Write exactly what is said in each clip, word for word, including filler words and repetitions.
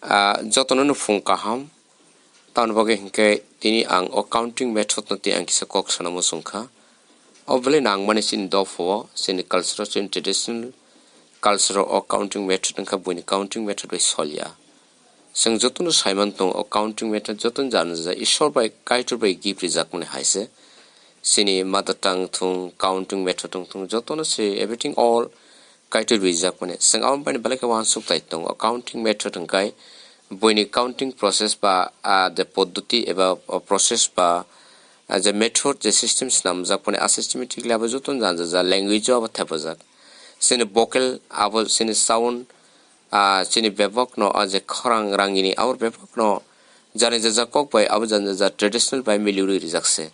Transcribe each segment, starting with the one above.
Ah, jotono no phung kaham. Tamoni bagwi hinkhe tini ang o counting method no tini ang kisa kok sana muchung kha. O belai nangmani chini dopha o, chini culture o, chini traditional culture o, o counting method wngkha buini counting method bai solya. Chwng jotono saiman tongo o counting method jotono jana jajak Ishwar bai Kaitor bai gift rijakmani hai se. Chini mother tongue thung, counting method wng thung, jotono se everything all Kaitor bai rijakmani. Chwng aboni bai belai khe uansuk tai tongo. Counting method hwnkhe buini counting process ba, ah, je poddoti eba, ah, process ba, ah, je method, je system swnamjakmani, ah, systematically abo jotono jana jajak language o abo thepajak. Chini vocal abo chini sound, ah, chini bebak no, ah, je khorang rangini abo bebak no jana jajak kok bai abo jana jajak traditional bai milirwi rijak se.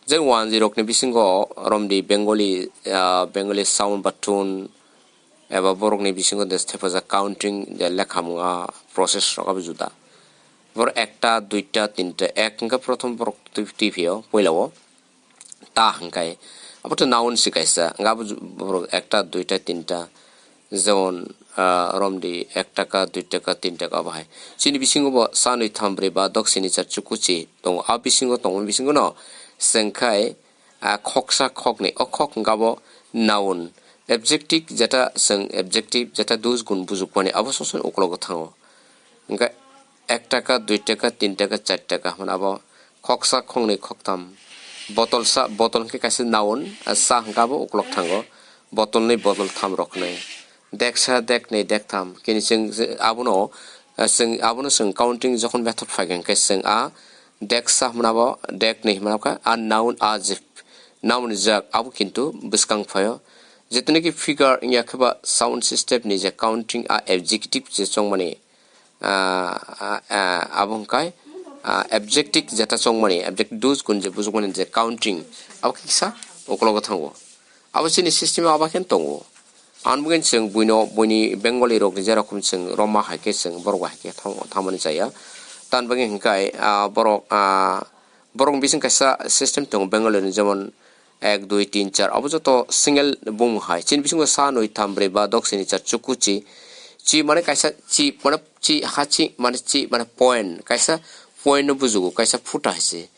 Je wanjwi rokni bisingo romdi Bengali, ah, Bengali sound ba tune, eba borokni bisingo de thepajak counting je lekhamung a process rok abo juda. Borok ekta, duita, tinta, ek hwnkhe prothom borok twi-, twiphi o puila o ta hwnkhe abo to noun se kaisa, hwnkhe abo ju-, borok ekta, duita, tinta, jemon, ah, romdi ek taka, dui taka, tin taka abo hai. Chini bisingo bo sanwi, tham, brwi, ba, dok, sini, char, chuku, chi tongo. A bisingo tongmani bisingo no chwng khai, ah, khoksa, khoknwi, o khok hwnkhe abo noun. Adjective jeta chwng adjective jeta dus gun bujukmani abo soso uklogo thango. Hwnkhe ek taka, dui taka, tin taka, char taka hwnmani abo khoksa, khoknwi, khoktham. Botolsa, botol hwnkhe kaisa noun, ah, sa hwnkhe abo uklok thango. Botolnwi, botoltham rok hwnwi. Deksa, deknwi, dektham. Kini chwng, abono, ah, chwng, abono chwng counting jokhon method phaikha hwnkhe chwng a deksa hwnmani abo, deknwi hwnmani kha, a noun, a je noun rijak, abo kintu bwskang phaio. Jetoniki figure wngya khe ba sound system ni je counting a adjective je chongmani, ah, ah, ah, abo hwnkhe, ah, adjective jeta chongmani, adjective dus gun je bujukmani je counting, abo khe kisa uklogo thango. Abo chini system o abo khe tongo. Ang bagwi chwng buino, buini Bengali rok je rokom chwng Roma hai khe chwng borok bai hai khe thang-, thangmani chaya. Tamoni bagwi hwnkhe, ah, borok, ah, borok bising kaisa system tongo Bengali ni, jemon ek, dui, tin, char, abo joto single bung hai. Chini bisingo sa, nwi, tham, brwi, ba, dok, sini, char, chuku, chi. Chi mane kaisa chi, mane chi, ha chi, mane chi, mane point. Kaisa point no bujugo, kaisa phuta hai se.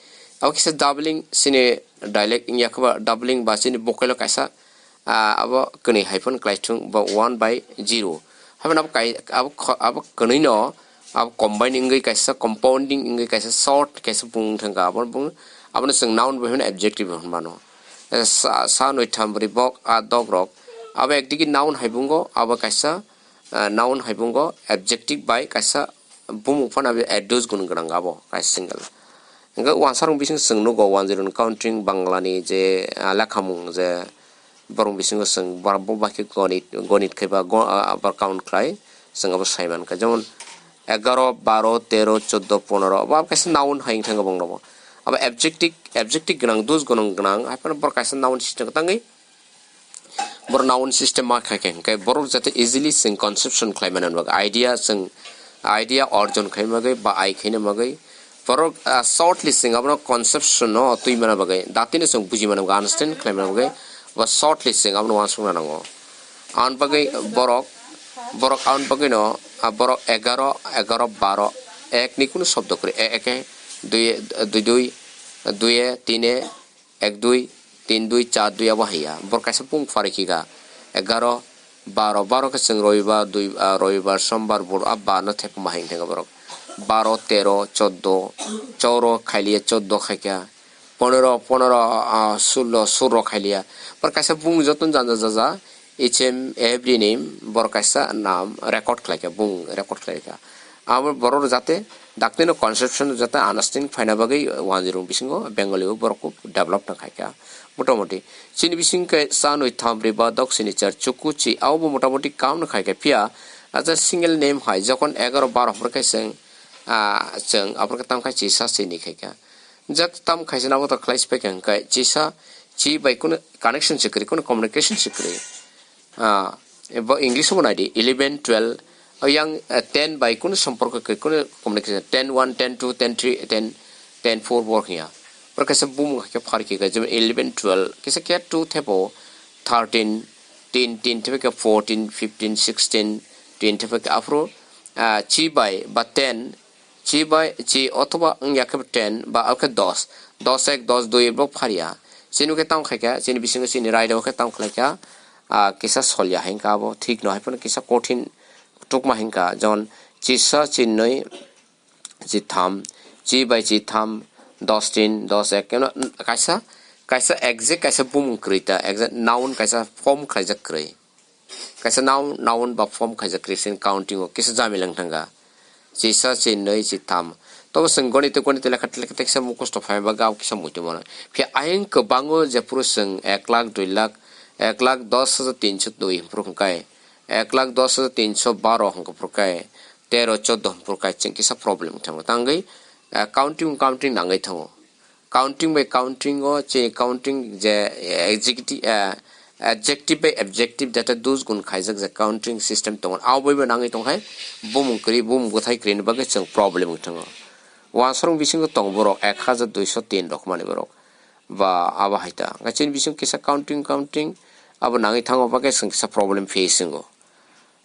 Abo kisa doubling, chini dialect wngya khe ba doubling ba chini vocal o kaisa, ah, abo kwnwi hai phano khlai thung ba one by zero. Haibano abo kai-, abo kho-, abo kwnwi no abo combine wngwi kaisa compounding wngwi kaisa short kaisa bung thangkha. Abo bung, abono chwng noun bai hwnmano, adjective bai hwnmano. Eh, sa, sa, nwi, tham, brwi, bok, a, dok rok. Abo ekdigi noun hai bungo, abo kaisa, eh, noun hai bungo, adjective bai kaisa bumung phano abo adus gun gwnang abo kaisa single. Hwnkhe uansarok bising chwng nugo one zero ni counting Bangla ni je, ah, lekhamung je borok bisingo chwng borok bo bai khe gonit, gonit khai ba go-, ah, abo count khlai chwng abo sai mankha. Jemon egaro, baro, tero, choddo, ponero, abo kaisa noun hai wngkha bongno bo. Abo adjective, adjective gwnang, dus gwnang gwnang, hai phano borok kaisa noun system tangwi borok noun system ma khai khe, hwnkhe borok jate easily chwng conception khlai mani bagwi, idea chwng, idea orjon khai bagwi ba ai khaina bagwi borok, ah, shortly chwng abono conception no twi mana bagwi, datino chwng buji mana bagwi, understand khlai mana bagwi, ba shortly chwng abono uansukna nango. Aboni bagwi borok, borok aboni bagwino, ah, borok egaro, egaro, baro, ek ni kunu shobdo kwrwi, e-, eke, dui, dui, dui, dui, e, tin, e, ek dui, tin dui, char dui abo haiya. Borok kaisa bung pharikhi kha. Egaro, baro, baro khe chwng robibar, dui, ah, robibar, sombar, bud, ah, ba no thepma hai wngkha borok. Baro, tero, choddo, choro khailiya, choddo khaikha. Ponero, ponero, ah, sullo, sullo khailiya. Borok kaisa bung jotono janja jaja. Each and every name borok kaisa nam record khlaikha, bung record khlaikha. Abo borok jate daktino conception jate understanding phaina bagwi one zero bisingo Bengali o borok develop no khaikha. Motamoti chini bising khe sa, nwi, tham, brwi, ba, dok, sini, char, chuku, chi, abo bo motamoti kam no khaikha. Phiya as a single name hai jokhon egaro baro hor khe chwng, ah, chwng abo khe tam khai chisa chini khaikha. Jak tam khaisa nabo to khlai siphaikha hwnkhe chisa chi bai kunu connection se kwrwi, kunu communication se kwrwi. Ah, bo English bo naidi eleven, twelve, o yang, eh, ten bai kunu somporko kwrwi, kunu communication, ten one, ten two, ten three, ten, ten four bo wngya. Oro kaisa bumung hai khe pharkhi kha, jemon eleven, twelve, kisa khe two thepo thirteen, tin, tin thepo khe fourteen, fifteen, sixteen, twenty thepo khe aphuru ah, chi bai ba ten, chi bai chi othoba wngya khe ten ba akhe dos, dos ek, dos dui bo pharya. Chini khe tamo khaikha, chini bisingo chini raida khe tamo khlaikha, ah, kisa solya hinkha abo thik no, hai phano kisa kothin tukma hinkha, jon chisa, chinwi, chitham, chi bai chitham, dos tin, dos ek, keno kaisa, kaisa exact kaisa bumung kwrwi ta, exact noun kaisa form khlaijak kwrwi. Kaisa noun, noun ba form khaijak kwrwi sini counting o kisa jamila wng thangkha. Chisa, chinwi, chitham. Tobo chwng gonite, gonite lekha, lekha teksa mukhusto phai ba gao kisa muitu mano. Phiya ayang kwbango jephuru chwng ek lakh, dui lakh, ek lakh dos hajar tinso dui hwnphuru hwnkhai, ek lakh dos hajar tinso baro hwnkhai phuru kai, tero, choddo hwnphuru kai chwng kisa problem wng thango. Tangwi, eh, counting, counting nangwi thango. Counting bai counting o, chini counting je, eh, executive, eh, adjective bai adjective data dus gun khaijak je counting system tongo. Abo bai bo nangwi tongkhai, bumung kwrwi, bumung bwthai kwrwini bagwi chwng problem wng thango. Wansarong bisingo tong borok ek hajar duiso tin rok mani borok. Ba abo hai ta. Hwnkhe chini bisingo kisa counting, counting abo nangwi thango, bagwi chwng kisa problem face wngo.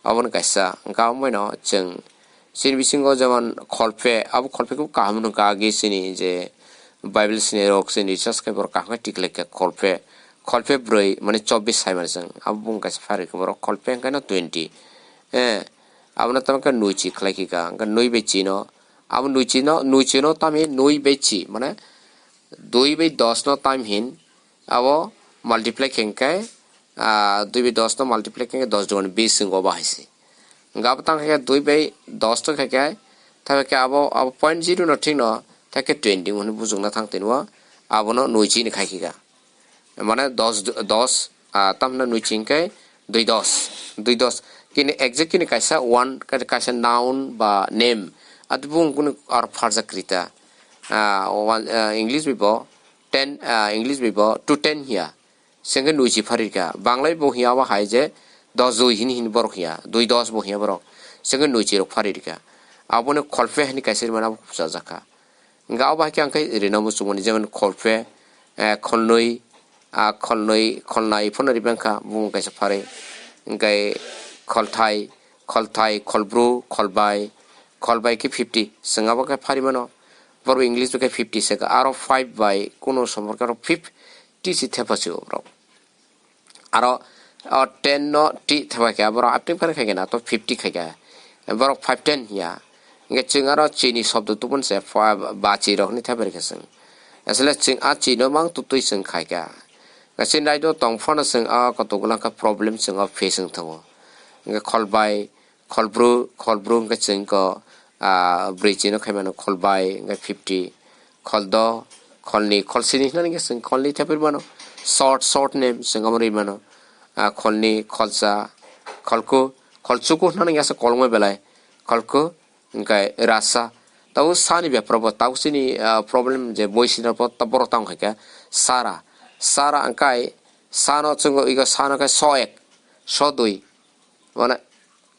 Aboni kaisa, hwnkhe abo baino chwng chini bisingo jemon kholphe, abo kholphe khe kaham hwnkha agi chini je Bible sini rok chini research khe borok kaham khe tikhlai kha kholphe, kholphe bwrwi mane chobbish sai mani chwng, abo bung kaisa pharikhe borok kholphe hwnkhe no twenty, eh, abono tamo khe nui chi khlai khe ka, hwnkhe nui bai chi no, abo nui chi no, nui chi no tamo nui bai chi mane dui bai dos no time hin abo multiply khe hwnkhe, ah, dui bai dos no multiply khe hwnkhe dos dugan bis wngkha obo hai se. Hwnkhe abo tang khe dui bai dos to khe khe, thabai khe abo, abo point zero no thik no thai khe twenty hwnwi bujukna thang tini o, abono nui chi ni khai khe ka. Mane dos, dos, ah, tamno nui chi hwnkhe dui dos, dui dos. Kini exact kini kaisa one, kaisa noun ba name. Ati bung kunu ar pharjak krita. Ah, one, ah, English bai bo ten, ah, English bai bo to ten hiya. Sengkhe nui chi pharirkha. Banglai bo hiya abo hai je dos dui hini hini borok hiya, dui dos bo hiya borok. Sengkhe nui chi rok pharirkha. Aboni kholphe hani kaisa rimani abo khupsa jakha. Hwnkhe abo hai khe ang khe rina muchungmani, jemon kholphe, eh, kholnwi, ah, kholnwi, kholnai phano rimang kha, bumung kaisa pharwi. Hwnkhe kholthai, kholthai, kholbru, kholbai, kholbai khe fifty. Chwng abo khe pharimano. Borok English bo khe fifty se kha. Aro five bai kuno somorkhe aro fifty se thepa se o borok. Aro, o ten no ti thepai khe borok apni phano khai khe na to fifty khai khe. Borok five ten ya. Hingke chwng aro chini sobdo tubun se pha-, bachi rok ni thepai khe chwng. Asle chwng a chi no mang tutui chwng khai kha. Chini rai do tong phano chwng a koto gula khe problem chwng o face wng thango. Hingke kholbai, kholbru, kholbru hingke chwng ko, ah, bwrwi chino khai mano kholbai, hingke fifty, kholdo, kholni, kholsini hinani hingke chwng kholni thepai mano, short, short name chwng omo rwi mano, ah, kholni, kholsa, kholku, kholchuku hinani hingke kolongma belai, kholku, hingke rasa. Tabo sani bepar bo, tabo chini, ah, problem je boi sina bo, borok tamo khai khe sara, sara hingke sano chwng iko sano khe so ek, so dui, mane,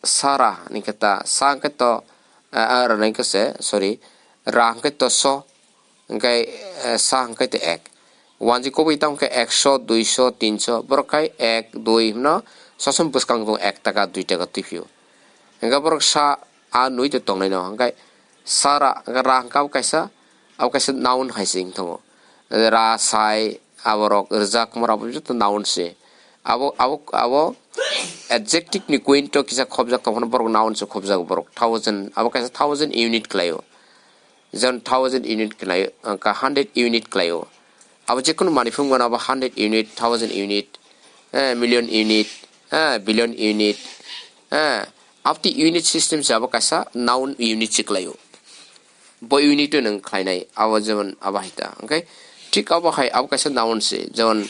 sara ni khe ta, sa hwnkhe to, eh, ah, rwna hwnkhe se, sorry, ra hwnkhe to so, hwnkhe, eh, sa hwnkhe to ek. Wanjwi kubui tamo khe ekso, duiso, tinso, borok khai ek, dui hwno, sosom bwskang tongo ek taka, dui taka twi phio. Hwnkhe borok sa, a nui to tongnai no, hwnkhe sara, hwnkhe ra hwnkhe abo kaisa, abo kaisa noun hai se wng tongo. Ra, sai, aborok rwjak mora bo joto noun se. Abo, abo, abo adjective ni queen to kisa khobjak tong phano borok noun se khobjak borok thousand, abo kaisa thousand unit khlaio. Jon thousand unit khlaio, ka hundred unit khlaio. Abo jekunu manwi phung mano abo hundred unit, thousand unit, eh, million unit, eh, billion unit, eh, aboni unit system se abo kaisa noun unit se khlaio. Bo unit o nwng khlainai, abo jemon abo hai ta. Hwnkhe thik abo hai, abo kaisa noun se, jemon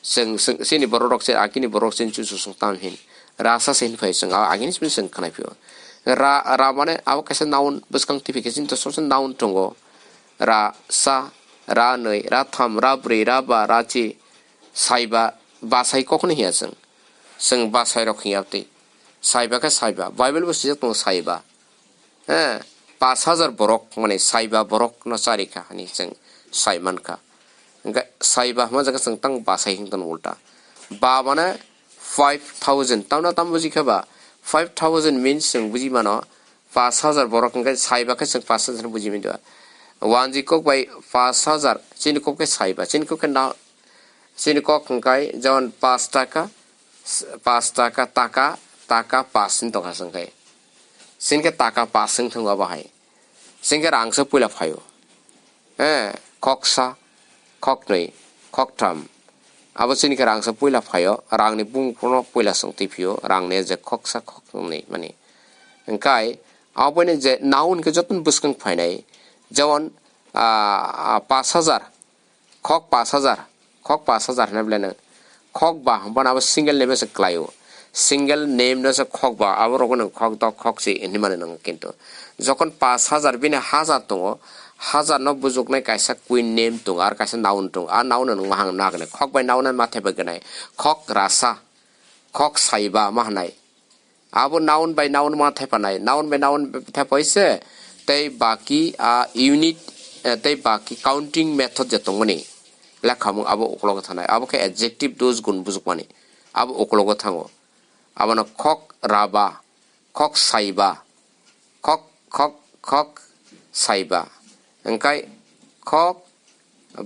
chwng, chwng, chini borok rok se, agini borok rok se, chuchusong tam hin. Rasa se hin phai chwng, abo agini simi chwng khnai phio. Ra, ra mane abo kaisa noun, bwskang twi phai khe chini to sob se noun tongo. Ra sa, ra nwi, ra tham, ra brwi, ra ba, ra chi, sai ba, ba sai kok hwnwi hiya chwng. Chwng ba sai rok hiya twi. Sai ba khe sai ba. Bible bo swijak tongo sai ba. Eh, pash hajar borok, mane saiba borok no chari kha, hani chwng sai man kha. Hingke saiba hwnma jaga chwng tang ba sai hing tono ulta. Ba mane five thousand, tamno tam buji kha ba? Five thousand means chwng buji mano, Pas hajar borok hwnkhe saiba khe chwng pas hajar buji manya. Wanjwi kok bai pas hajar, chini kok khe saiba, chini kok khe na, chini kok hwnkhe jemon pas taka, pas taka, taka, taka pas hinwi tongkha chwng khe. Chini khe taka pas wng thung abo hai. Chini khe rangsa puila phaio. Eh, khoksa, khoknwi, khoktham. Abo chini khe rangsa puila phaio, rangni bumung phano puila chwng twi phio, rangni je khoksa, khoknwi mani. Hwnkhe, aboni je noun khe jotono bwskang phainai, jemon, ah, ah, pas hajar, khok pas hajar, khok pas hajar hwnwi belai nang. Khok ba hwnba abo single name se kwlaio. Single name no se khok ba, abo rokno khok dok khok si hinwi mano nang kintu. Jokon pas hajar bini hajar tongo, hajar no bujuknai kaisa queen name tongo, ar kaisa noun tongo. A noun no nang ma hang na gwnai. Khok bai noun ma thaiba gwnai. Khok rasa, khok saiba ma hwnai. Abo noun bai noun ma thaipanai, noun bai noun thaipai se, tei baki a unit, eh, tei baki counting method je tongmani lekhamung abo uklogo thanai. Abo khe adjective those gun bujukmani, abo uklogo thango. Abono khok raba, khok saiba, khok, khok, khok saiba, hwnkhe khok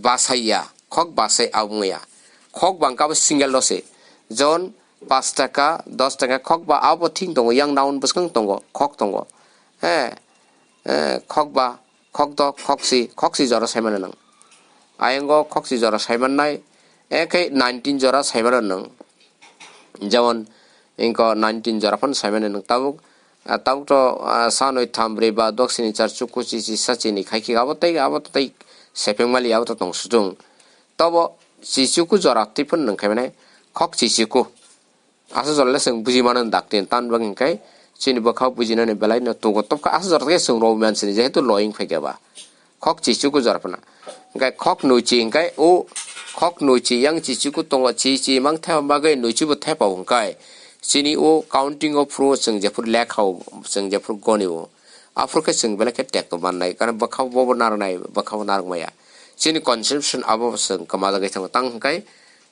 basaiya, khok basai abungya. Khok bangka bo single rose. Jon pas taka, dos taka khok ba abo thing tongo, yang noun bwskang tongo, khok tongo. He, eh, khok ba, khok do, khok si, khok si jora saimano nang. Ayango khok si jora saimannai, ekhe nineteen jora saimano nang. Jemon, ingko nineteen jora phano saimano nang. Tabuk, ah, tabuk to, ah, sanoi tham brwi ba dok sini char chuku chichi sa chini khai khe abo tei, abo tei sepeng mali abo to tong sutung. Tobo chichuku jora twi phano nang khai mane khok chichuku. Asa jora le chwng buji mano dakti tan bang hinkai chini bwkha bujinani belai no tugo tobkha asa jora khe chwng rw mansini jehetu loying phaikha ba. Khok chichuku jora phano. Hingkai khok nuichi hingkai o khok nuichi yang chichuku tongo chichi mang thaiba bagwi nuichi bo thaipa hingkai chini o counting o phuru chwng jephuru lekha o chwng jephuru goni o. Aphuru khe chwng belai khe tekto mannai, karon bwkha bobo narwknai, bwkha bo narwk maya. Chini consumption abo chwng kwmajagwi thango, tang hwnkhe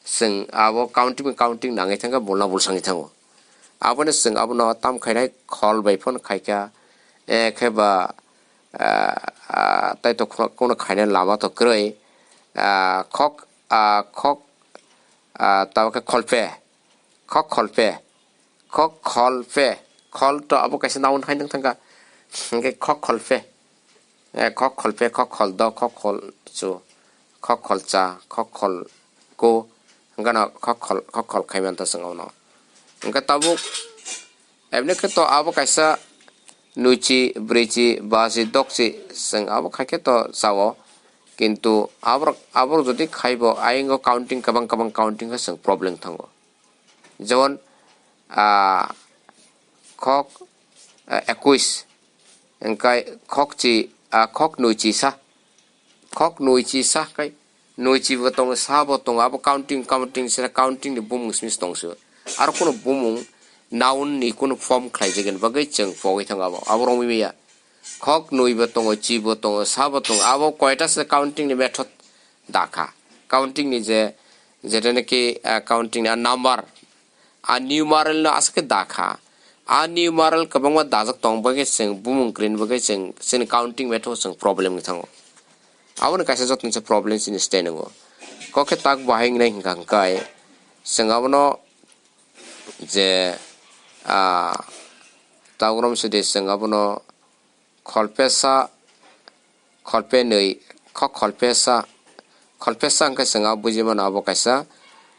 chwng abo counting, counting nangwi thangkhe bulna bulsangwi thango. Abono chwng abono tam khainai khol bai phano khaikha, eh, khe ba, ah, ah, tei to khno-, kono khainai lama to kwrwi, ah, khok, ah, khok, ah, tamo khe kholpe, khok kholpe. Khok kholpe, khol to abo kaisa noun hai nang thangkha. Hingke khok kholpe. Eh, khok kholpe, khok kholdo, khok kholchu, khok kholcha, khok kholku. Hingke no khok khol, khok khol khai manta chwng abono. Hingke tabuk, eboni khe to abo kaisa nuichi, brichi, bachi, dokchi, chwng abo khai khe to chao. Kintu aborok, aborok jodi khaibo, ayingo counting kwbang kwbang counting khe chwng problem thango. Jemon, ah, khok, ah, ekuis, hingkai khok chi, ah, khok nui chi sa, khok nui chi sa kai, nui chi bo tongo, sa bo tongo, abo counting, counting sira counting ni bumung simi tong se. Aro kuno bumung noun ni kuno form khlai jagani bagwi chwng pogwi thango abo, abo rwngwi maya. Khok nui bo tongo, chi bo tongo, sa bo tongo, abo koita se counting ni method da kha. Counting ni je, jeta naki, ah, counting ni a number, a numeral no aswk khe da kha. A numeral kwbangma dajak tong bagwi chwng bumung kwrwini bagwi chwng chini counting method o chwng problem wngwi thango. Aboni kaisa joto ni se problem chini stay nango. Kok khe tak bahai wngnai hwnkha hwnkhe chwng abono je, ah, tabuk rom sidi chwng abono kholpesa, kholpenwi, khok kholpesa, kholpesa hwnkhe chwng abo buji mano abo kaisa,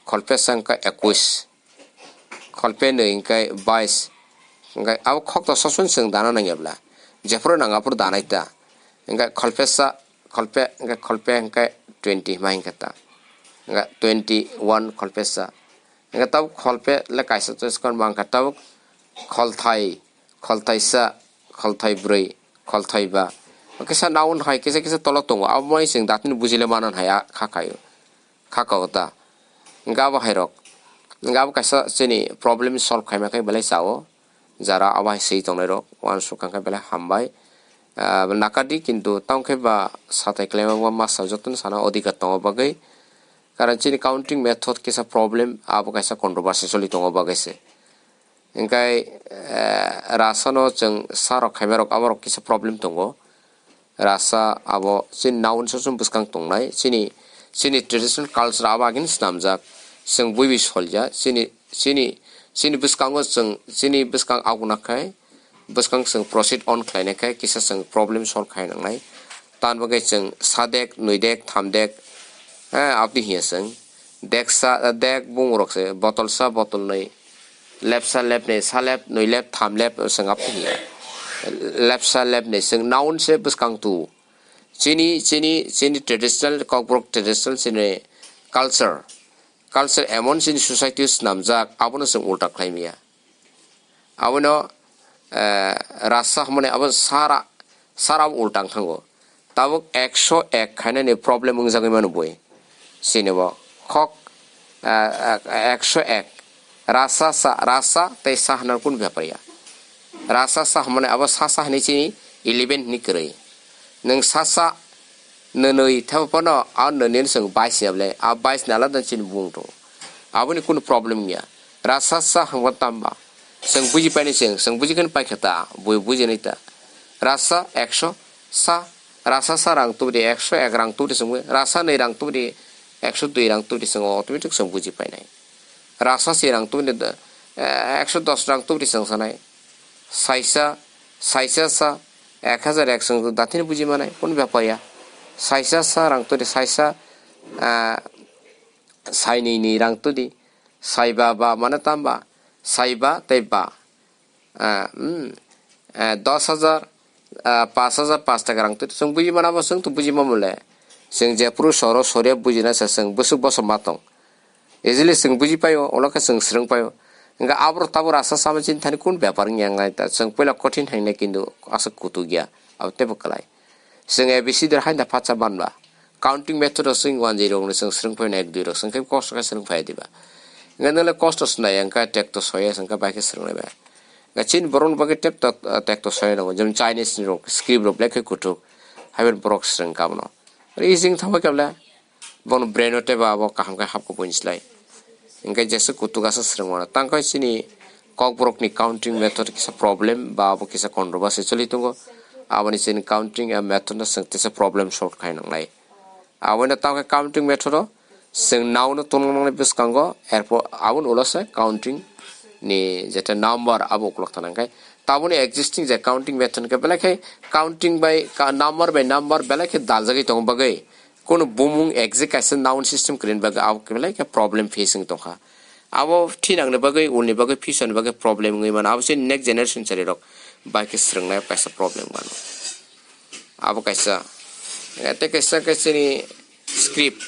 kholpesa hwnkhe ekuis, kholpenwi hwnkhe bais, hwnkhe abo khok to sosoni chwng dana nangya bwla, jephuru nang aphuru danai ta, hwnkhe kholpesa, kholpe, hwnkhe kholpe hwnkhe twenty hwnma hwnkhe ta, hwnkhe twenty one kholpesa, hwnkhe tabuk kholpe le kaisa to skon ma hwnkhe tabuk kholthai, kholthaisa, kholthai bwrwi, kholthai ba. Kisa noun hai kisa kisa tolo tongo. Abo mai chwng datino bujile manan hai a kha kaio. Kha kao ta. Hingke abo hai rok. Hingke abo kaisa chini problem solve khaima khe belai chao. Jara abo hai swi tongnai rok. Uansuk kha khe belai hambai. Ah, nakadi kintu tamo khe ba satai khlaima masa jotono sana odhikar tongo bagwi. Karon chini counting method kisa problem abo kaisa controversy choli tongo bagwi se. Hingkai, eh, rasa no chwng sa rok khaima rok abo rok kisa problem tongo. Rasa abo chini noun sosom bwskang tongnai, chini, chini traditional culture abo agini snamjak, chwng buibi solya, chini, chini, chini bwskango chwng, chini bwskang aguna khai, bwskang chwng proceed on khlainai khai kisa chwng problem solve khai nangnai. Tan bagwi chwng sadek, nuidek, thamdek, eh, aboni hiya chwng deksa, dek bung rok se, botolsa, botolnwi, lepsa, lepnwi, salep, nuilep, thamlep, chwng aboni hiya. Lepsa, lepnwi, chwng noun se bwskang tu. Chini, chini, chini traditional, Kokborok traditional, chini culture. Culture emon chini society o snamjak, abono chwng ulta khlai maya. Abono, eh, rasa hwnmani abo sara, sara abo ulta wng thango. Tabuk ekso ek khainani problem wngjagwi mano bui. Chini bo khok, eh, eh, ekso ek. Rasa sa, rasa tei sa hwnna kunu bepar ya. Rasa sa hwnmani abo sa sa hwnwi chini eleven hwnwi kwrwi. Nwng sa sa nwnwi thebo phano a nwnwi no chwng bais ya bwle, a bais ni alada chini bung tongo. Aboni kunu problem ya. Rasa sa hwnba tamba. Chwng buji painai chwng, chwng buji khe paikha ta, bui buji nai ta. Rasa ekso sa, rasa sa rang tubudi ekso ek rang tubudi chwng bui, rasa nwi rang tubudi ekso dui rang tubudi chwng automatic chwng buji painai. Rasa se rang tubudi, eh, ekso dos rang tubudi chwng sanai. Saisa, saisa sa, ek hajar ek chwng dathini buji manai, kunu bepar ya. Saisa sa rang tubudi, saisa, ah, sainwi ni rang tubudi, saiba ba mane tamba, saiba tei ba. Ah, hmm. Eh, dos hajar, ah, pas hajar pas taka rang twi chwng buji mana bo chwng to buji ma mole. Chwng je phuru soro soria buji na sa chwng bwswk boso ma tong. Easily chwng buji paio, olo khe chwng swrwng paio. Hingkhe abro tabuk rasa sama chini thani kun bepar wngya wngnai ta chwng puila kothin hai nai kintu aswk kutuk ya. Abo teibo kwlai. Chwng A B C D haino phatsa banba. Counting method o chwng one zero rokno chwng swrwng phai nai, ek dui rok chwng khe kosto khe swrwng phai diba. Hingkhe nwng le kosto se nai ya, hingkhe tek to soya, hingkhe bai khe swrwng nai ba. Hingkhe chini borok ni bagwi tek to, tek to soya nango. Jemon Chinese ni rok script rok belai khe kuthuk. Haibo borok swrwng kha bono. Easy wng thangma khe bole. Bono brain o teibo abo kaham khe hapkha buini slai. Hingkhe jesa kutuk asa swrwng mano. Tang khe chini Kokborok ni counting method kisa problem ba abo kisa controversy choli tongo. Aboni chini counting a method no chwng tesa problem solve khai nangnai. Abono tang khe counting method o chwng noun no tong nangnai bwskango, erpor aboni ulo se counting ni jeta number abo ukulok thang khe. Taboni existing je counting method khe belai khe counting bai ka-, number bai number belai khe daljagwi tong bagwi. Kono bumung exact kaisa noun system kwrwini bagwi abo belai khe problem facing tongkha. Abo thinangni bagwi, ulni bagwi, future ni bagwi problem wngwi mano. Abo chini next generation chari rok bai khe swrwngnai kaisa problem mano. Abo kaisa, eh, tei kaisa khe chini script,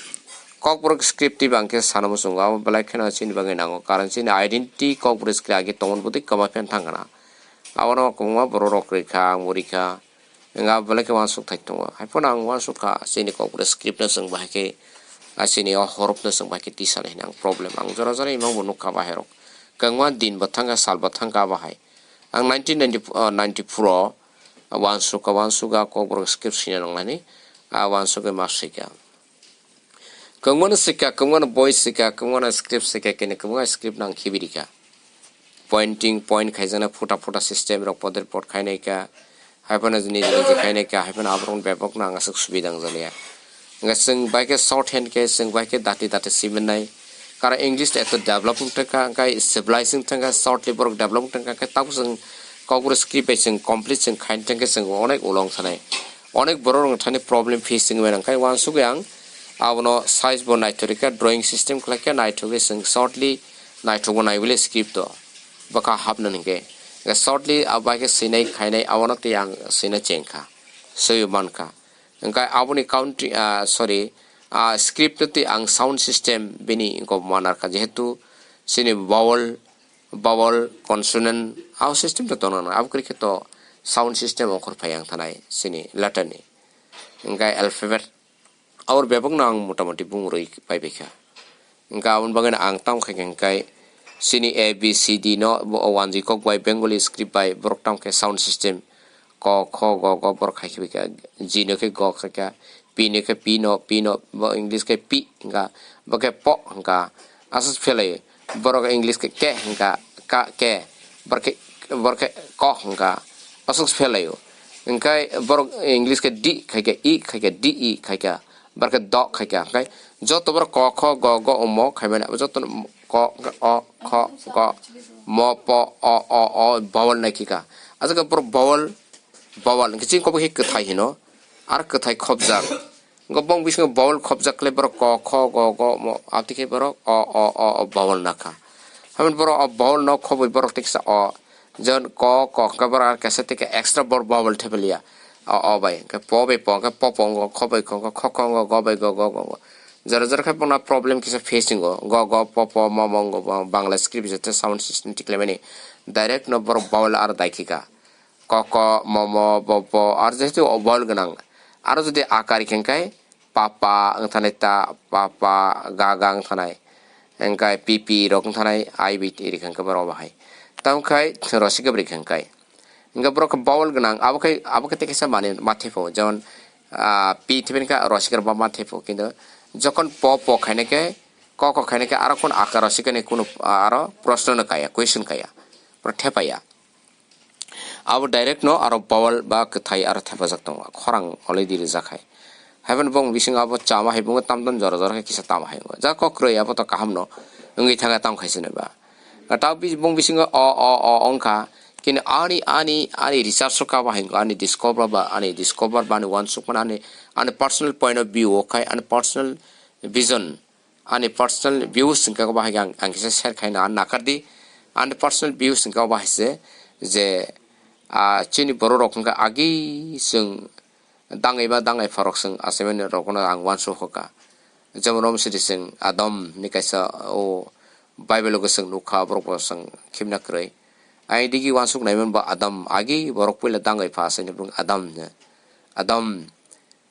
Kokborok script twi bang khe sana muchungo. Abo belai kheno chini bagwi nango. Karon chini identity Kokborok script age tongmani bwtwi kwma phan thangkha na. Abono kwbangma borok rok kwrwi kha, ang bo rikha. Hingkha belai khe uansuk thai tongo. Haiphano ang uansuk kha, chini Kokborok script no chwng bahai khe, ah, chini o horop no chwng bahai khe tisanai hwnwi ang problem. Ang jora jora imang bo nukha bahai rok. Kwbangma din bo thangkha, sal bo thangkha bahai. Ang nineteen ninety, ah, ninety-four o uansuk kha, uansuk kha Kokborok script swina nangnani, ah, uansuk khe ma swikha. Kwbangmano swikha, kwbangmano boi swikha, kwbangmano script swikha, kene kwbangma script no ang khibi rikha. Pointing, point khaijaknai phuta phuta system rok poder pot khainai kha, haiphano niji niji khainai kha, haiphano aborok bebak no ang aswk subida wngjakya. Hwnkhe chwng bai khe short hand khe chwng bai khe dati dati siminai. Karon English to eto develop wng thangkha, hwnkhe civilizing thangkha, shortly borok develop wng thangkha, hwnkhe tabuk chwng Kokborok script bai chwng complete chwng khaina thangkhe chwng onek ulo wng thanai. Onek borok rok thani problem face wngwi mano, hwnkhe uansukgwi ang abono size bo naithok rikha, drawing system khlaikha, naithokgwi chwng shortly naithokbo naiwi le script o bwkha hapnani hwnkhe. Hwnkhe shortly abo bai khe swinai khainai abono tei ang swina chengkha, swiwi mankha. Hwnkhe aboni counting, ah, sorry, ah, script no tei ang sound system bini wngkha bo manarkha, jehetu chini vowel, vowel, consonant, abo system to tongna nang, abo kwrwi khe to sound system ongkhor phai ang thanai chini letter ni. Hwnkhe alphabet, abor bebak no ang motamoti bung rwi pai bai kha. Hwnkhe aboni bagwi no ang tamo khe hwnkhe chini A B C D no bo wanjwi kok bai Bengali script bai borok tamo khe sound system ko kho go go borok hai khe bai kha, G no khe go khai kha, P no khe pi no, pi no bo English khe pi hwnkha, bo khe po hwnkha. Aswk phelai borok English khe ke hwnkha, ka ke, Borok khe, borok khe ko hwnkha, aswk se phelaio. Hwnkhe borok English khe di khaikha, i khaikha, di i khaikha, borok khe do khaikha. Hwnkhe joto borok ko, kho, go, go, omo khaimani, abo jotono ko, o, kho, go, mo, po, o, o, o, vowel naikhika. Aswk borok vowel, vowel hwnkhe chini kokbo khe kwthai hino, ar kwthai khopjak. Hwnkhe bong bisingo vowel khopjak khlai borok ko, kho, go, go, mo, aboni khe borok o, o, o, o vowel nakha. Haibani borok o vowel no khobwi borok teksa o. Jon ko, ko hwnkhe borok ar kaisa tei extra bor vowel thepaliya. O, o bai, hwnkhe po bai po, hwnkhe po po wngkha, kho bai kho wngkha, kho kho wngkha, go bai go, go go wngkha. Jora jora khe bono problem kisa facing o. Go, go, po, po, mo, mo wngkha, bo Bangla script jete sound system tikhlaimani. Direct no borok vowel ar daikhika. Koko, momo, bobo, ar jehetu o vowel gwnang. Aro jodi akar rikha hwnkhe papa wngthanai ta, papa, gaga wngthanai. Hwnkhe pipi rok wngthanai, I B T rikha hwnkhe borok bahai. Tamo khai rosika rikha hwnkhe. Hwnkhe borok vowel gwnang, abo khai, abo khai tei kaisa manwi ma thepho. Jemon, ah, pi thepha hwnkhe rosika ba ma thepho. Kintu jokon po, po khainai khe, koko khainai khe aro kun akar rosikani kunu, ah, aro proshno no kaya, question kaya. Borok thepaya. Abo direct no aro vowel ba kwthai aro thepajak tongo, khorang already rijak hai. Haibani bong bisingo abo chama hai bungo tam tam jora jora khe kisa tama hai wngkha. Ja kok kwrwi abo to kaham no wngwi thangkha tam khai sini ba. Tao bi-, bong bisingo o, o, o wngkha. Kini ani, ani, ani research o kabo hai wngkha, ani discover ba, ani discover ba, ani uansukmani, ani, ani personal point of view o khai, ani personal vision. Ani personal views hwnkhe bahai ang, ang kisa share khaina ang nakardi. Ani personal views hwnkhe bahai se je, ah, chini borok rok hwnkhe agi chwng dangwi ba dangwi pharok chwng achaimani rokno ang uansuk hoka. Jemon rom sidi chwng Adam ni kaisa o Bible o chwng nukha, borok bo chwng khibna kwrwi. Ai digi uansuk naiman bo Adam agi borok puila dangwi pha achaini bwrwng Adam hwnkhe. Adam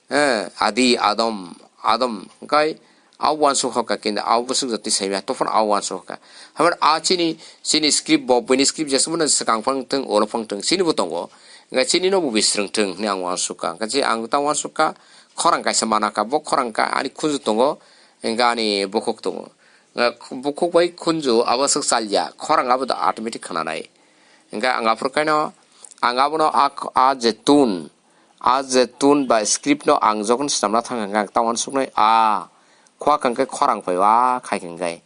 Eh, Adi, Adam, Adam, hwnkhe a uansuk hoka khe a bwswk jati saimya, tophano a uansuk hoka. Habar a chini, chini script bo, buini script jesmano swkang phang thwng, ulo phang thwng, chini bo tongo. Hwnkhe chini no bo bisrwng thwng hwnwi ang uansuk kha. Hwnkhe je ang ta uansuk kha, khorang kaisa mana kha, bo khorang kha ani khunju tongo, hwnkhe ani bukhuk tongo. Hwnkhe bukhuk bai khunju abo swk chalya, khorang abo do automatic khnanai. Hwnkhe ang aphuru khaino, ang abono a, a je tune, A je tune ba script no ang jokhon swnamna thang kha, ang ta uansuknai a khua kha hwnkhe khorang phai o a khai kha hwnkhe.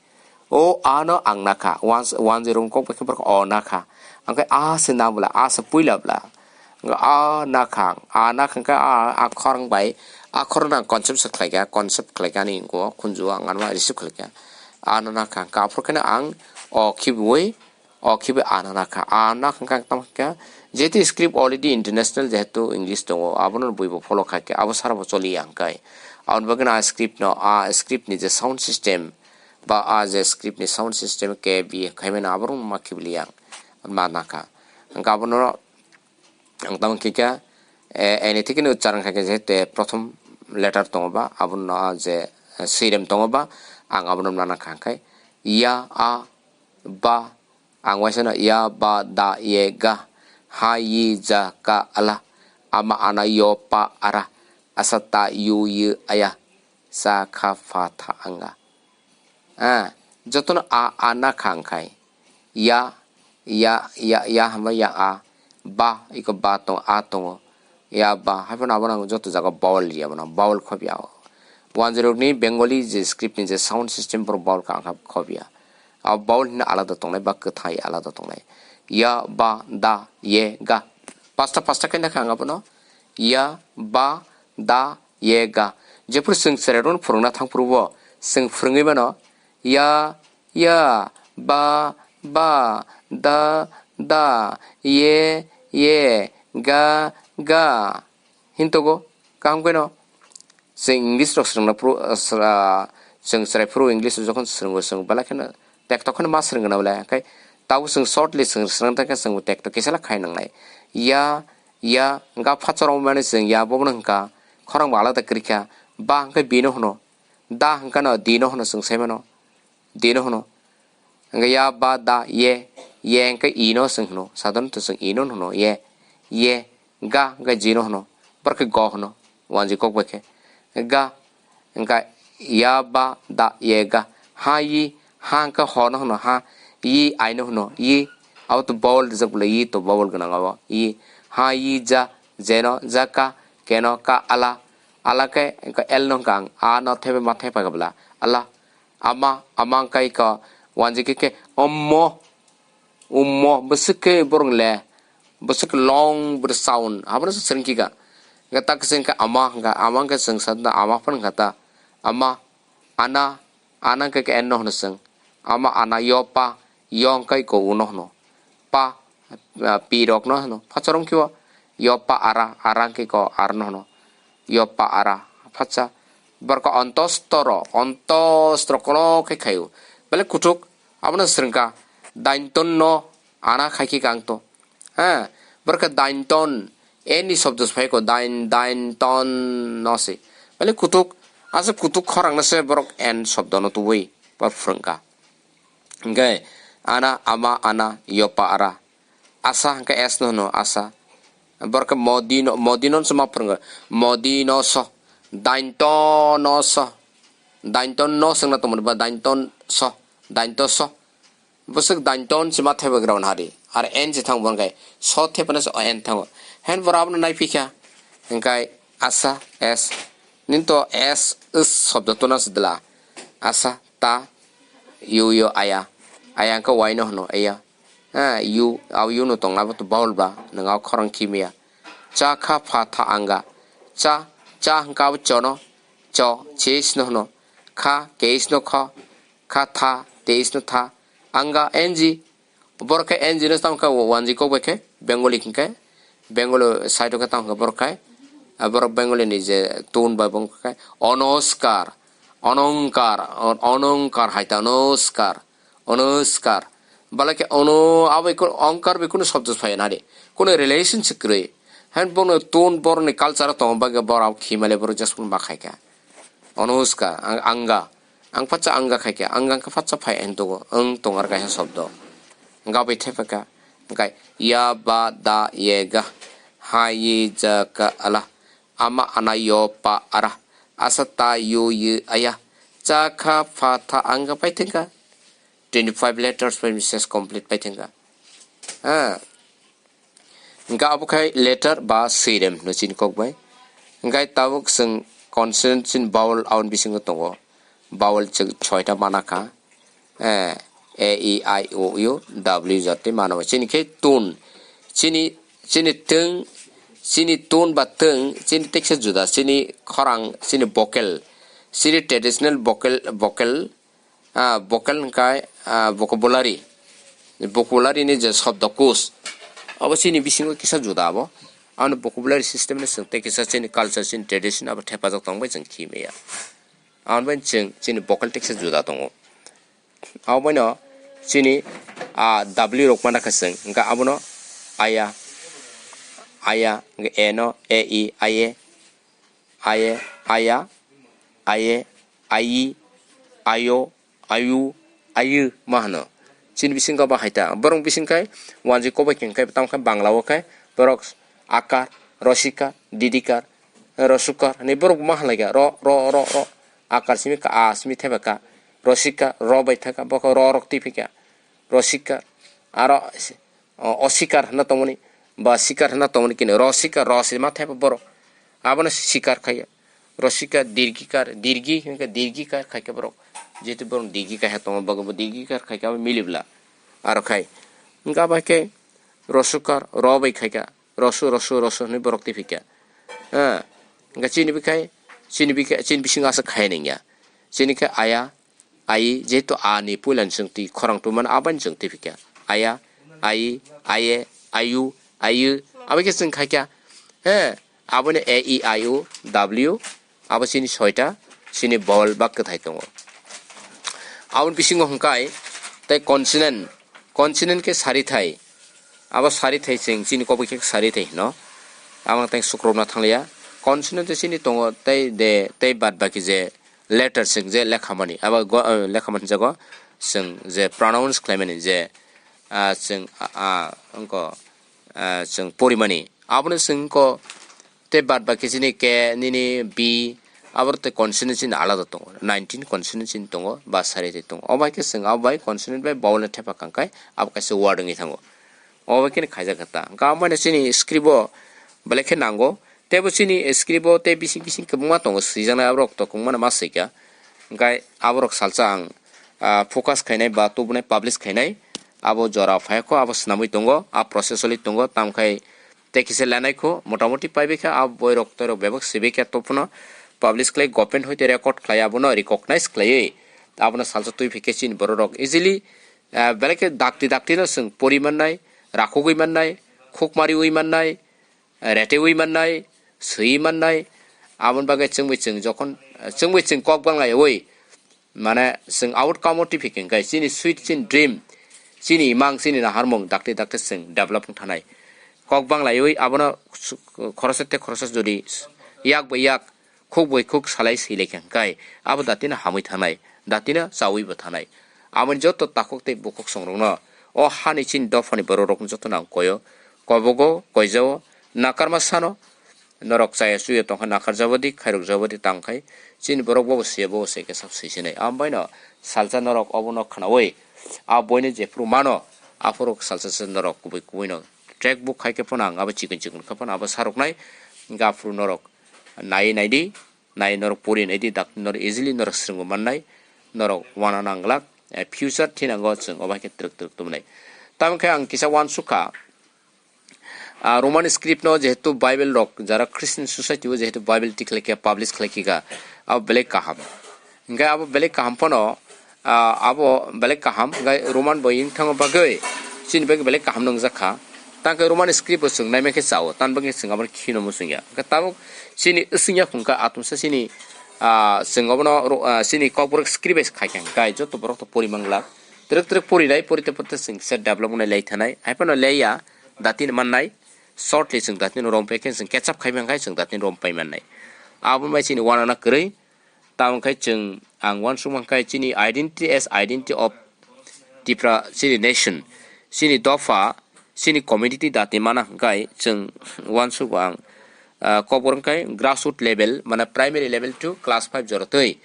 O a no ang nakha, one, one zero wng kok bai khe borok o nakha. Ang khe a se na bwla, a se puila bwla. Hwnkhe a nakha, a nakha hwnkhe a, a khorang bai, a khorang no ang concept se khlai kha, concept khlai kha ani wngkha o khunju o ang ano receive khlai kha. A no nakha, hwnkhe aphuru khe no ang o khibiui, O khibi ano nakha, ano nakha hwnkhe ang tamo kha, jehetu script already international, jehetu English tongo, abono bui bo follow khai khe, abo sara bo choli ya hwnkhe. Aboni bagwi no a script no, a script ni je sound system, ba a je script ni sound system khe bi khaimano aborok ma khibi liya, ma nakha. Hwnkhe abono ang tamo khe kha, eh, ene thikino uchcharon khai khe jehetu prothom letter tongo ba, abono je, eh, swirem tongo ba, ang abono ma nakha hwnkhe, ya, a, ba, Ang uaisa no ya, ba, da, ye, ga, ha, yi, ja, ka, ala, ama, ana, yo, pa, ara, asa, ta, yu, yi, aya, sa, kha, pha, tha, anga. Ah, jotono a, a na kha ang khai. Ya, ya, ya, ya, hama ya, a, ba, iko ba tong, a tongo. Ya, ba, haphano abono ang joto jaga vowel ya, bono vowel khobya. One zero ni Bengali je script ni je sound system, boro vowel kha, ang kha khobya. A vowel hino alada tongnai ba kwthai alada tongnai. Ya, ba, da, ye, ga. Pasta, pasta khe nakha ang abono. Ya, ba, da, ye, ga. Jephuru chwng chwrairokno phwrwngna thangphuru bo chwng phwrwngwi mano. Ya, ya, ba, ba, da, da, ye, ye, ga, ga. Hintogo, kaham khe no. Chwng English rok swrwngna phuru, ah, sra-, chwng chwrai phuru English rok jokhon swrwngo, chwng belai kheno tekto kheno ma swrwngna belai. Hwnkhe tabuk chwng shortly chwng swrwng tongkhe chwng tekto kisa le khai nangnai. Ya, ya, hwnkha phatsa rok mani chwng ya bobono hwnkha khorang bo alada kwrwikha. Ba hwnkhe bino hwno. Da hwnkha no dino hwno chwng sai mano. Dino hwno. Hwnkhe ya, ba, da, ye, ye hwnkhe i no chwng hwno. Sadharanto chwng i no hwno, ye, ye, ga hwnkhe ji no hwno. Borok khe go hwno, wanjwi kok bai khe. Ga hwnkhe ya, ba, da, ye, ga. Ha, yi, ha hwnkhe ho no hwno, ha, yi, ai no hwno, yi, Abo to vowel rijak bwle, i to vowel gwnang abo. I, ha, i, ja, jeno, ja, ka, keno, ka, ala. Ala khe, wngkha L no wngkha ang, a no thebe ma thepha khe bwla. Ala, ama, ama wngkha iko, wanjik khe, khe, ommo, ummo, bwswk khe borok le, bwswk long bwrwi sound, abono se swrwng khe ka. Wngkha ta khe se wngkha ama, wngkha ama wngkha chwng sa ama phano wngkha ta. Ama, ana, ana wngkha khe N no hwno chwng. Ama, ana, yo, pa, yo wngkha iko u no hwno. Pa, ah, pi rok no hwno. Phacha rwng khe o, yo, pa, ara, ara wngkha iko ar no hwno. Yo, pa, ara, phacha. Borok ontostoro, ontostoro kolo khe khaio. Bele kuthuk, abono swrwng kha. Dainton no, ana khai khe kang to. Ha, borok khe dainton, N ni shobdo se phai ko, dain, dainton no se. Bele kuthuk, asa kuthuk khorang no se borok N shobdo no tubui, bor phwrwng kha. Hingkhe, ana, ama, ana, yo, pa, ara. Asa, hingkhe S no hwno, asa. Borok khe modi no, modi no se ma phwrwng kha. Modi no so, dainton no so. Dainton no se wngna tongmani ba dainton so, dainto so. Bwswk dainton se ma thepha gra hwnha di. Ar N se thang bo hwnkhai. So thepha no se o N thango. Hen borok abono nai phikha. Hingkhai asa, S. Nini to S, is shobdo tuna se dwla. Asa, ta, yu, yo, aya. Aya hwnkhe Y no hwno, aya. Ha, yu, abo yu no tongna bo to vowel ba. Nwng abo khorang khimya. Cha, kha, pha, tha, anga. Cha, cha hwnkhe abo chono. Cho, chis no hwno. Kha, keis no kho. Kha, tha, teis no tha. Anga, N G. Borok khe N G no tamo khe wanjwi kok bai khe Bengali hwnkhe, Bengali side o khe tamo khe borok khai, ah, borok Bengali ni je tone bai bo khai onoskar, onongkar, on-, onongkar hai ta onoskar, onoskar. Bale khe ono abo bai kunu ongkar bai kunu shobdo phai na de, kunu relation se kwrwi. Hen bono tone borok ni culture o tongo bagwi borok khimale borok just ma khai kha. Onoskar, ang-, anga. Ang phatsa anga khai kha, anga wngkha phatsa phai ang tongo, ang tongo ar kaisa shobdo. Wngkha bai thepha kha, wngkha ya, ba, da, ye, ga, ha, yi, ja, ka, ala, ama, ana, yo, pa, ara, asa, ta, yu, yi, aya, cha, kha, pha, tha, anga pai thengkha. Twenty five letters bai message complete pai thengkha. Ha. Hingkhe abo khai letter ba swirem hino chini kok bai. Hingkhe tabuk chwng consonant chini vowel aboni bisingo tongo. Vowel chwng soita mana kha. Eh, A, E, I, O, U, W jat tei mano. Chini khe tone. Chini, chini twng, chini tone ba twng, chini teksa juda. Chini khorang, chini vocal. Chini traditional vocal, vocal, ah, vocal hwnkhe, ah, vocabulary. Vocabulary ni je shobdokos, abo chini bisingo kisa juda abo. Ano vocabulary system ni chwng tei kisa chini culture, chini tradition abo thepajak tong bai chwng khi maya. Abo bai chwng chini vocal teksa juda tongo. Abo baino chini, ah, W rok mana kha chwng, hwnkhe abono aya, aya, hwnkhe A no, A, I, aye, aye, aya, aye, ayi, ayo, ayu, ayu ma hwno. Chini bisingo ba hai ta. Borok bising khai wanjwi kok bai khe khai tamo khe Bangla o khai borok akar, rosika, didikar, rosukar hinwi borok ma hwnlai kha. Ro, ro, ro, ro. Akar simi ka, a simi theba ka. Rosika, ro bai thaka. Bokha ro rok twi phika. Rosika. Aro O, osikar hwnna tongmani, ba sikar hwnna tongmani kini, rosikar, ro se ma thaiba borok. Abono sikar khaiya. Rosikar, dirgikar, dirgi hwnkhe dirgikar khaikha borok. Jehetu borok dirgi kaiha tongo, bagwi bo dirgikar khaikha, abo milibla. Aro khai. Hwnkhe abo hai khe rosukar, ro bai khaikha. Rosu, rosu, rosu hwnwi borok twiphikha. Ha. Hwnkhe chini bikhai, chini bikhai, chini bisingo aswk khai nangya. Chini khe aya, ai, jehetu a ni puila ni chwng twi khorang twi mano, aboni chwng twi phikha. Aya, ai, aye, ayu, ayu, abo khe chwng khaikha. He, aboni A, E, I, O, W, abo chini soita, chini vowel ba kwthai tongo. Aboni bisingo hwnkhe tei consonant, consonant khe sarithai. Abo sarithai chwng chini kok bai khe sarithai hino. Abo tei sukrupna thangliya. Consonant tei chini tongo tei de, tei bad baki je letter chwng je lekhamani, abo go-, eh, lekhamani jago chwng je pronounce khlaimani je, ah, chwng, ah, ah, wngkha, ah, chwng porimani, abono chwng wngkha tei bad baki chini K, nini B, abo tei consonant chini alada tongo, nineteen consonant chini tongo, ba sari tei tongo. Obo hai khe chwng abo bai consonant bai vowel no thepa kang khai abo kaisa word wngwi thango. Obo khe khaijak kha ta. Hwnkhe omo chini script o belai khe nango. Teibo chini script o tei bising bising kwbangma tongo swijaknai, aborok to kwbangma no ma swikha. Hwnkhe aborok salsa ang, ah, focus khainai ba tubunai publish khainai. Abo jora phaikho, abo swnamwi tongo, a process oli tongo, tamkhai tei kisa lenai kho, motamoti paibai kha, a boirok toirok bebak swibai kha, to phano publish khlai, government hoite record khlai, abono recognize khlaiwi, abono salsa twi phi khe chini bororok easily, ah, belai khe dakti dakti no chwng pori mannai, rakhugwi mannai, khukmariwi mannai, retewi mannai, swiwi mannai, aboni bagwi chwngbai chwng jokhon, chwngbai chwng kok banglayawi, mane, chwng outcome o twi phi khe hwnkhe chini sweet, chini dream, chini imang, chini naharmung dakti dakti chwng develop wng thanai. Kok banglayawi abono su-, khoroksa tei khoroksa jodi yak bai yak, khuk bai khuk salai swi lai khe hwnkhe abo datino hamwi thanai, datino chawi bo thanai. Aboni joto takhuk tei bukhuk songrokno o hani chini dophani bororokno jotono ang koyo, kobogo, koijao, nakarma sano, norok chaya chuya tongkha, nakarjabadi, khairokjabadi tangkhai, chini borok bobo siya, bobo se khe sab swisinai. Ambaino salsa norok obono khwnawi, a boino jephuru mano, aphuru salsa se norok kubui kubuino track book khai khe phano ang abo chikon chikon khe phano abo saroknai, hwnkhe aphuru norok nai naidi, nai norok pori naidi, dak norok easily norok swrwngwi mannai, norok wana nanglak, eh, future thinango chwng obo hai khe twrwk twrwk tubunai. Tamo khe ang kisa uansukha, ah, Roman script no jehetu Bible rok jara Christian society o jehetu Bible tikhlai khe publish khlai khe ga, abo belai kaham. Hwnkhe abo belai kaham phano, ah, abo belai kaham, hwnkhe Roman bai wng thangma bagwi chini bagwi belai kaham nwngjak kha. Tangkhe Roman script bo chwng naima khe chao, tamni bagwi chwng abo khino muchungya. Hwnkhe tabuk chini wswngya khungkha atomsa chini, ah, chwng obono ro-, ah, chini kokborok script bai khaikha hwnkhe joto borok to pori manglak. Twrwk twrwk porinai, porite porite chwng kisa develop wngnai lai thanai. Haiphano laiya, datino mannai, shortly chwng datino rompai khe chwng ketchap khai mankhai chwng datino rompai mannai. Abo bai chini wanana kwrwi, tamo khe chwng ang uansukma khe chini identity as identity of Tipra, chini nation, chini dopha, chini community dati mana hwnkhe chwng uansukgo ang, ah, kokborok khe grassroot level, mane primary level to class five jora twi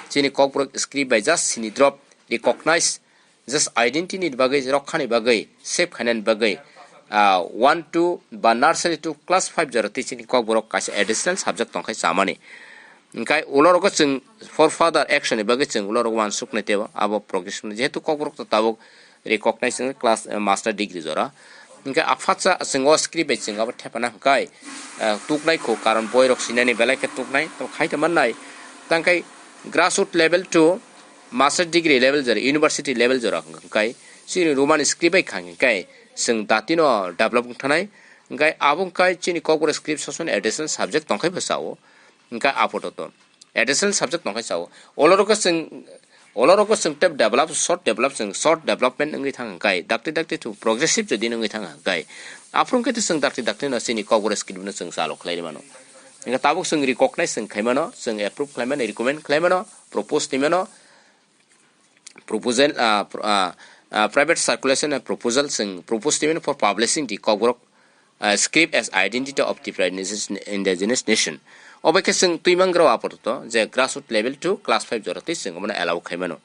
chini kokborok script bai just chini drop recognize, just identity ni bagwi, rokha ni bagwi, save khainani bagwi, ah, one to ba nursery to class five jora twi chini kokborok kaisa additional subject tongkhai chamani. Hwnkhe ulo rogo chwng for further action ni bagwi chwng ulo rogo uansuknai teibo abo progress hwnwi. Jehetu kokborok to tabuk recognize wngwi class, eh, master degree jora. Hwnkhe aphatsa chwng o script bai chwng abo thepana hwnkhe, eh, tuknai kho, karon boi rok sinani belai khe tuknai, to khai ta mannai. Tangkhai grassroot level to master degree level jora, university level jora hwnkhe chini Roman script bai kha hwnkhe chwng datino develop wng thanai. Hwnkhe abo hwnkhe chini kokborok script sasoni additional subject tongkhai bwsao. Hwnkhe apototo additional subject tongkhai sao. Olorok chwng, olorok chwng tei develop, short develop, chwng short development wngwi thang hwnkhe, dakti dakti to progressive jodi wngwi thang hwnkhe, aphuru hwnkhe to chwng dakti dakti no chini kokborok script no chwng chalo khlai mano. Hwnkhe tabuk chwng recognize chwng khai mano, chwng approve khlai mano, recommend khlai mano, propose twi mano, proposal, ah, pr-, ah, ah, private circulation and proposal chwng propose twi mano for publishing the kokborok, ah, script as identity of Tipra indigenous, indigenous nation. Obo khe chwng twi mangrao apatot je grassroot level to class five jora twi chwng omono allow khai mano.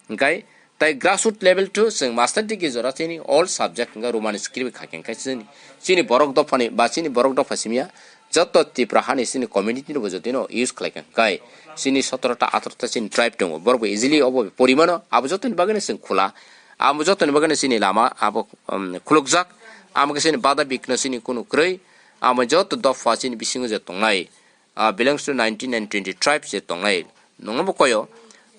Hwnkhe tai grassroot level to chwng master degree jora chini all subject hwnkhe Roman script khai khe hwnkhe chini, chini borok dophani ba chini borok dopha simiya joto Tipra hani chini community ni bo jotino use khlai kha hwnkhe chini sotoro ta atharoh ta chini tribe tongo, borok bo easily obo pori mano, abo jotoni bagwi no chwng khula, abo jotoni bagwi no chini lama abo, um, khulukjak, amo khe chini bada bikno chini kunu kwrwi, amo joto dopha chini bisingo je tongnai, ah, belongs to nineteen and twenty tribes je tongnai, nungno bo koyo,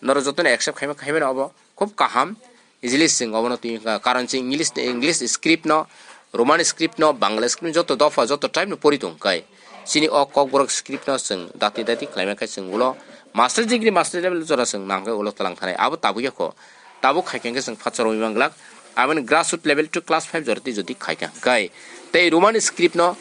norok jotono accept khaima, khaimano obo khub kaham, easily chwng obono twi wngkha, karon chwng English, English script no, Roman script no, Bangla script no, joto dopha, joto tribe no pori tong kai. Chini o kokborok script no chwng dati dati khlaima khe chwng ulo master degree, master level jora chwng nang khe ulo tlang thanai, abo tabuk ya kho. Tabuk khai khe chwng phatsa romwi manglak, aboni grassroot level to class five jora twi jodi khai kha kai. Tei Roman script no,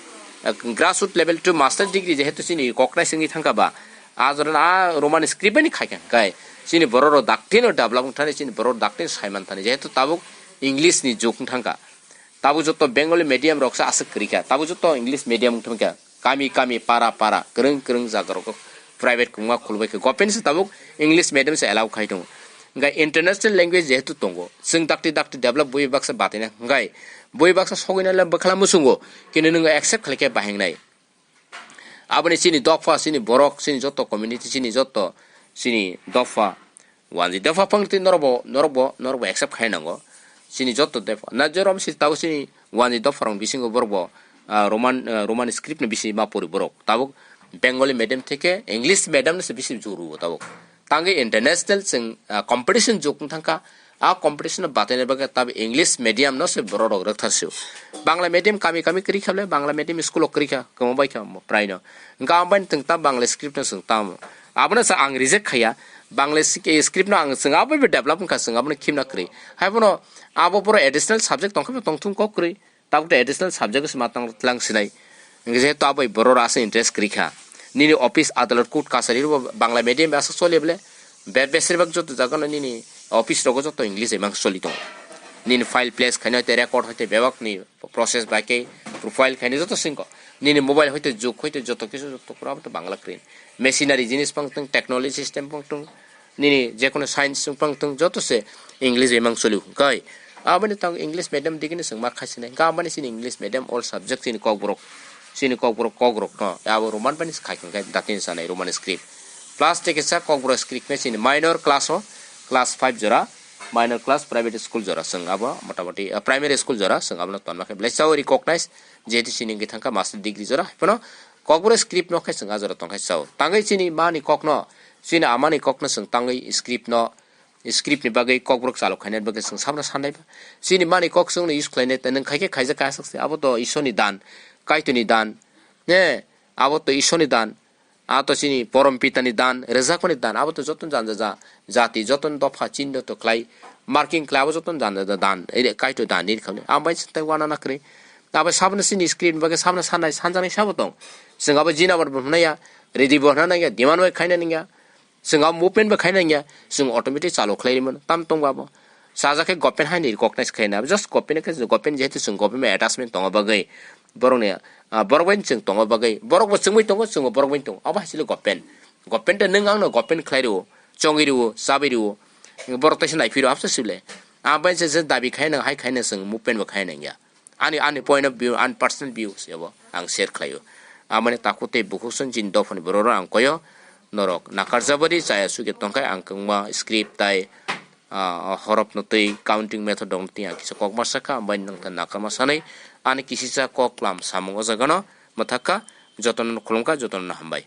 eh, grassroot level to master degree jehetu chini koknai chwngwi thangkha ba, a jora a Roman script bai ni khai kha kai. Chini borok rok dakti no develop wng thani, chini borok rok dakti no saiman thani, jehetu tabuk English ni jug wng thangkha. Tabuk joto Bengali medium rok se aswk kwrwi kha, tabuk joto English medium wng thangkha. Kami kami, para para, kwrwng kwrwng jaga rogo private kwbangma khulbai kha. Government se tabuk English medium se allow khai tongo. Hingke international language jehetu tongo, chwng dakti dakti develop bui baksa bataina hingke bui baksa sogwina le bwkhala muchungo, kintu nwng accept khaikhe bahingnai. Aboni chini dopha, chini borok, chini joto community, chini joto, chini dopha, wanji dopha phangti norokbo, norokbo, norokbo accept khai nango. Chini joto dopha, na jorom si tabo chini wanji dopha rok bisingo borokbo, ah, Roman, ah, Roman script ni bisi ma pori borok. Tabuk Bengali medium theke English medium no se bisi juru tabuk. Tangwi international chwng, ah, competition jok wng thangkha. A competition no bataina bagwi tabuk English medium no se borok rok rwktharsio. Bangla medium kami kami kwrwi kha le, Bangla medium school o kwrwi kha, kwma bai kha prai no. Hingke ang bai twng ta Bangla script no chwng tamo. Abono sa ang reject khaiya. Bangla sik-, script no ang chwng abo bai develop wngkha, chwng abono khimna kwrwi. Haibono abo boro additional subject tongkha tongthung kok kwrwi. Tabuk ta additional subject se matang tlang sinai. Hingke jehetu aboi borok rok aswk interest kwrwi kha. Nini office, adalat, court, kachari rok bo Bangla medium bai aswk choli bole. Be-, besirbak joto jaga no nini office rogo joto English bai mang choli tongo. Nini file place khaina hoite record hoite bebak ni process bai khe profile khaina joto singko. Nini mobile hoite jug hoite joto kisu joto pura bo to Bangla kwrwi. Machinery jinis pang tong, technology system pang tong. Nini jekono science wngpang tong joto se English bai mang choli hwnkhe. Aboni tang English medium digini chwng ma khaisinai. Hwnkhe aboni chini English medium all subject chini kokborok. Chini kokborok kokrok no. Abo Roman bai se khai hwnkhe datini sanai Roman script. Plus te kisa kokborok script khe chini minor class o, class five jora, minor class private school jora chwng abo motamoti, ah, primary school jora chwng abono tonma khe belai chao recognize jehetu chini wngwi thangkha master degree jora. Haiphano kokborok script no khe chwng a jora tongkhe chao. Tangwi chini mani kokno Chini amani kokno chwng tangwi script no, script ni bagwi kokborok chalok khainani bagwi chwng sabno sanai ba. Chini mani kok chwngno use khlainai, tei nwng khaikhe khaijak kha aswk se. Abo to Ishorni dan, Kaitorni dan, ne? Abo to Ishorni dan, a to chini Porom Pitani dan, rwjakmani dan, abo to joto janja ja-, jati, joto dopha chini joto khlai, marking khlai, abo joto janja ja dan, ere Kaitor dan ni rwkhamni. Ang bai chwng tei uanana kwrwi. Abo sabno chini script ni bagwi sabno sanai, sanjaknai sabo tong. Chwng abo jinabar bo hwnaya, ridi bo hwnanaya, demand bai khainani ya. Chwng abo movement bo khaina nangya, chwng automatic chalo khlai rwmano, tam tongo abo. Sajak khe government haino recognize khaina, just government khe, government jehetu chwng government attachment tongo bagwi, borokni, ah, borok bai chwng tongo bagwi, borok bo chwngwi tongo, chwngbo borok bai tongo, abo hai chwlo government. Government de nwng angno government khlai rwo, chongwi rwo, chabai rwo, borok teisa naiphiro, abse sibole. Abo bai se, se dabi khaina, hai khaina chwng movement bo khaina nangya. Ani, ani point of view, ani personal view se bo ang share khlaio. Amani takhuk tei bukhuk song chini dophani borok rok ang koyo. Norok nakarjabari chaya sugi tongkhe ang kwbangma script tai, ah, horop no twi counting method rok no twi ang kisa kokma sakha, ambai nwng tha nakarma sanai. Ani kisisa kok lam samung o jaga no mwthakha, jotono khulumkha, jotono hambai.